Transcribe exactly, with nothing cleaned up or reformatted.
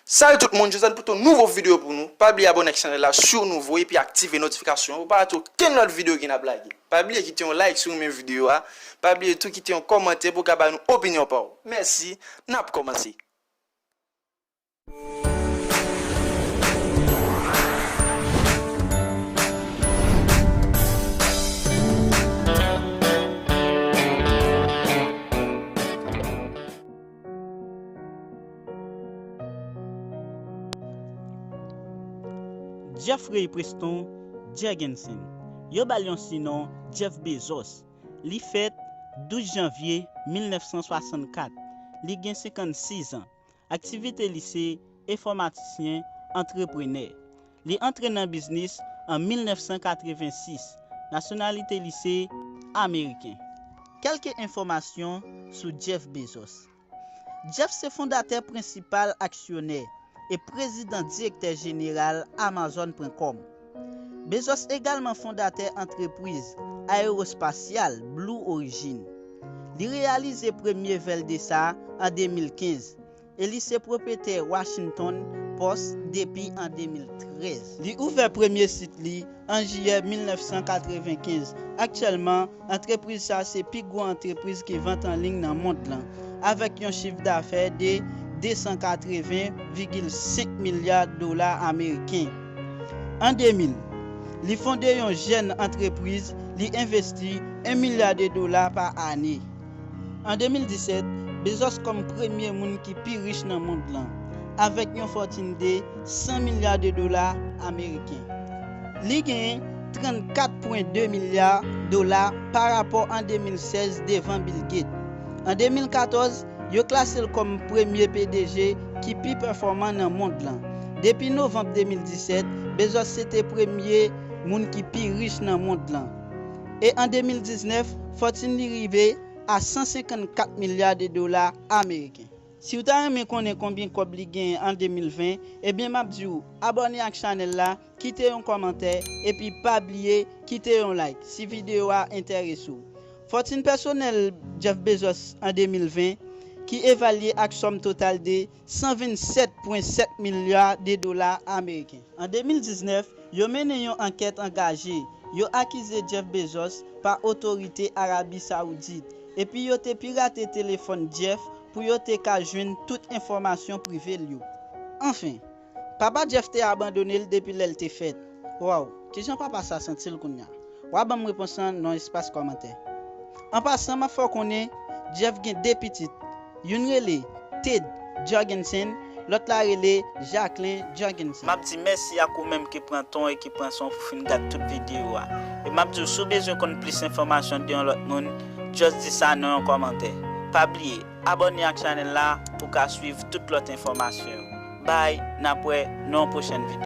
Salut tout moun, Joseph pote yon nouvo videyo pou nou. Pa bliye abòne ak chanèl la si w nouvo epi aktive notifikasyon pou pa rate okenn lòt videyo ke n ap lage. Pa bliye kite yon like si w renmen videyo a. Pa bliye tou kite yon kòmantè pou w ka ba nou opinyon pa w. Mèsi, n ap kòmanse. Jeffrey Preston Jergensen. Yo ba l yon sinon Jeff Bezos. Li fèt douz janvye mil nèf san swasannkat. Li gen senkannsis an. Aktivite li se enfòmatisyen, antreprenè. Li antre nan biznis an mil nèf san katrevensis. Nasyonalite li se ameriken. Kèlke enfòmasyon sou Jeff Bezos. Jeff se fondatè prensipal aksyonè e prezidan direktè jeneral Amazon pwen kòm. Bezos egalman fondatè antrepriz ayewospasyal Blue Origin. Li reyalize premye vèl de sa a an de mil kenz e li se pwopriyetè Washington Post depi an de mil trèz. Li ouvè premye sit li an jiyè mil nèf san katrevenkenz. Aktyèlman, antrepriz sa a se pi gwo antrepriz ki vant an liy nan mond lan, avèk yon chif dafè de de san katreven vigil senk milya dola ameriken. An de mil, li fonde yon jèn antrepriz, li envesti en milya de dola pa ane. An de mil disèt, Bezos kòm premye moun ki pi rich nan mond lan, avèk yon fòtin de san milya de dola ameriken. Li genyen trannkat pwen de milya dola pa rapò an de mil sèz devan Bill Gates. An de mil katòz, yo klase l kòm premye P D G ki pi pèfòman nan mond lan. Depi novanm de mil disèt, Bezos se te premye moun ki pi rich nan mond lan. E an de mil diznèf, fòtin li rive a san senkannkat milya de dola ameriken. Si w ta renmen konnen konbyen kòb li genyen an de mil ven, ebyen m ap di w abòne ak chanèl la, kite yon kòmantè, epi pa bliye kite yon like si videyo a enterese w. Fòtin pèsonèl Jeff Bezos an de mil ven, ki evalye ak sòm total de san vennsèt pwen sèt milya de dola ameriken. An de mil diznèf, yo mennen yon ankèt angaje. Yo akize Jeff Bezos pa otorite Arabi Sawoudit, epi yo te pirate telefòn Jeff pou yo te ka jwenn tout enfòmasyon prive l yo. Anfen, papa Jeff te abandone l depi lè l te fèt. Waw, kijan papa sa santi l kounye a? W a ban m repons lan nan espas kòmantè. An pasan, m ap fè w konnen Jeff gen de pitit. Youn rele Ted Jorgensen, lòt la rele Jacqueline Jorgensen. M ap di mèsi ak ou menm ki pran tan w e ki pran san w pou fin gad tout videyo a. E m ap di w, si w bezwen konn plis enfòmasyon de yon lòt moun, just di sa nan yon kòmantè. Pa bliye, abòne ak chanèl la pou w ka swiv tout lòt enfòmasyon yo. Bye, n ap wè nan yon pwochèn videyo.